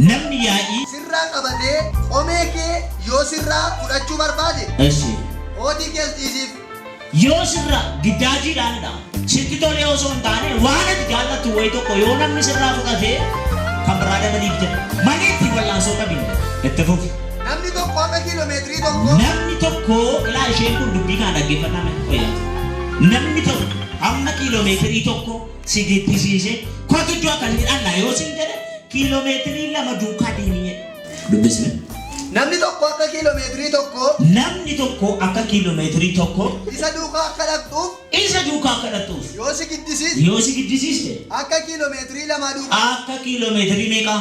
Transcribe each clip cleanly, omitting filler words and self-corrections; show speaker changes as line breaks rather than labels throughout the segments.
Namni yaa'ii
sirraa qabatee qomee kee yoo sirraa fudhachuu barbaade,
Eshi.
kootii kees dhiisiif.
Yoo sirraa giddaajiidhaanidha. Sitti tolee osoo hin taane, waan ati jaallattu wayii tokko yoo namni sirraa fudhatee, kan biraa dabaliif jedha. Malee ittiin wallaansoo qabiin jedha. Itti fufi.
Namni tokko akka kiiloomeetirii 1
Namni tokko, ilaa, isheen kun dubbii kana dhaggeeffannaa mee wayyaati. Namni tokko hamma kiiloomeetirii 1 si giddisiisee, "Kootu, iddoo akkasii dhaqna," yoo siin jedhe, kiiloomeetirii 2 duukaa deemii jedhe. Dubbisne.
Namni tokko akka kiiloomeetirii 1
Namni tokko akka kiiloomeetirii 1
isa duukaa akka dhaqxuuf
isa duukaa akka dhaqxuuf
yoo si giddisiise,
yoo si giddisiiste,
akka kiiloomeetirii 2 duukaa
akka kiiloomeetirii meeqaa?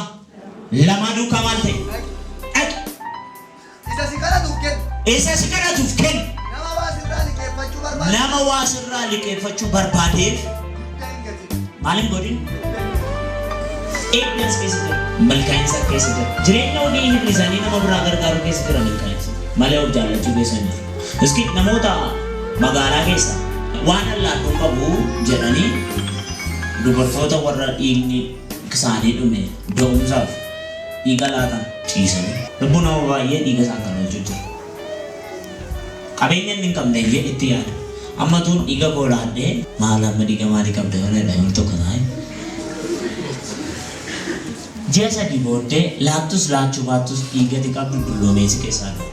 2 duukaa maal ta'e? Dhaqi.
Isa si kadhatuuf kenni.
Isa si kadhatuuf kenni.
Nama waa sirraa liqeeffachuu barbaade
Nama waa sirraa liqeeffachuu barbaadeef
dugda hin gatin.
Maal hin godhin? Eebbi as keessa jira. Milkaa'insa keessa jira. Jireenya ofii hir'isanii nama biraa gargaaruu keessa jira milkaa'insa. Malee of jaallachuu keessa hin jiru. Iski namoota magaalaa keessa waan allaadhuu qabu jedhanii dubartoota warra dhiigni isaanii dhume da'umsaaf dhiiga laatan ciisanii. Lubbuu nama baay'ee dhiiga isaan kan oolchu jira. Qabeenya inni hin qabne iyyee itti yaada. Amma tuun dhiiga koo laadhee, maal amma dhiiga maalii qabda yoo jedha yoo tokko taa'e. Ji'a 3 booddee laattus laachuu baattus dhiigati qabdu dulloomee si keessaa dhufa.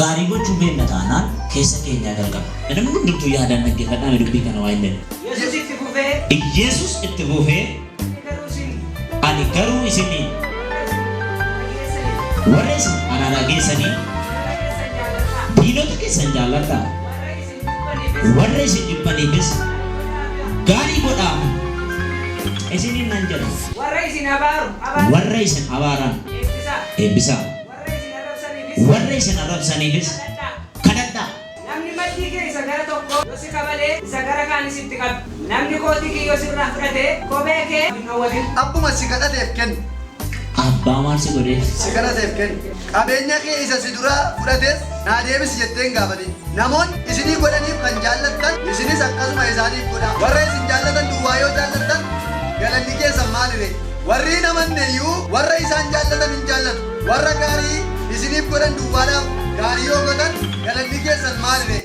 Gaarii gochuu beekna taanaan keessa keenyaa jalqaba. Namni hundumtuu yaadaan dhaggeeffadhaa mee dubbii kana waa hin jedhu.
Yesuus itti fufee,
Iyeesus itti fufee,
Ani garuu isin
Ani garuu isiniin,
warra isin
warra isin
dhageessaniif,
ana dhageessanii,
diinota keessan jaalladhaa,
diinota keessan jaalladhaa,
warra isin jibbaniifis
warra isin jibbaniifis
gaarii godhaa.
gaarii godhaa isiniin nan jedha.
Warra isin abaaru abaaran
Warra isin abaaran
eebbisaa,
eebbisaa,
warra isin arrabsaniifis
warra isin arrabsaniifis
kadhadhaa.
kadhadhaa.
Namni maddii kee isa gara tokkoo yoo si kabalee, isa gara kaanis itti qabi. Namni kootii kee yoo sirraa fudhate, kophee kee hin dhowwatin.
Abbuma si kadhateef kenni.
Abbaa maal si godheef?
Si kadhateef kenni. Qabeenya kee isa si duraa fudhates naa deebisi jettee hin gaafatin. Namoonni isinii godhaniif kan jaallattan isinis akkasuma isaaniif godhaa. Warra isin jaallatan duwwaa yoo jaallattan galanni keessan maali ree? Warri hin amanne iyyuu warra isaan jaallatan hin jaallatu. Warra gaarii isiniif godhan duwwaadhaaf gaarii yoo godhan galanni keessan maali ree?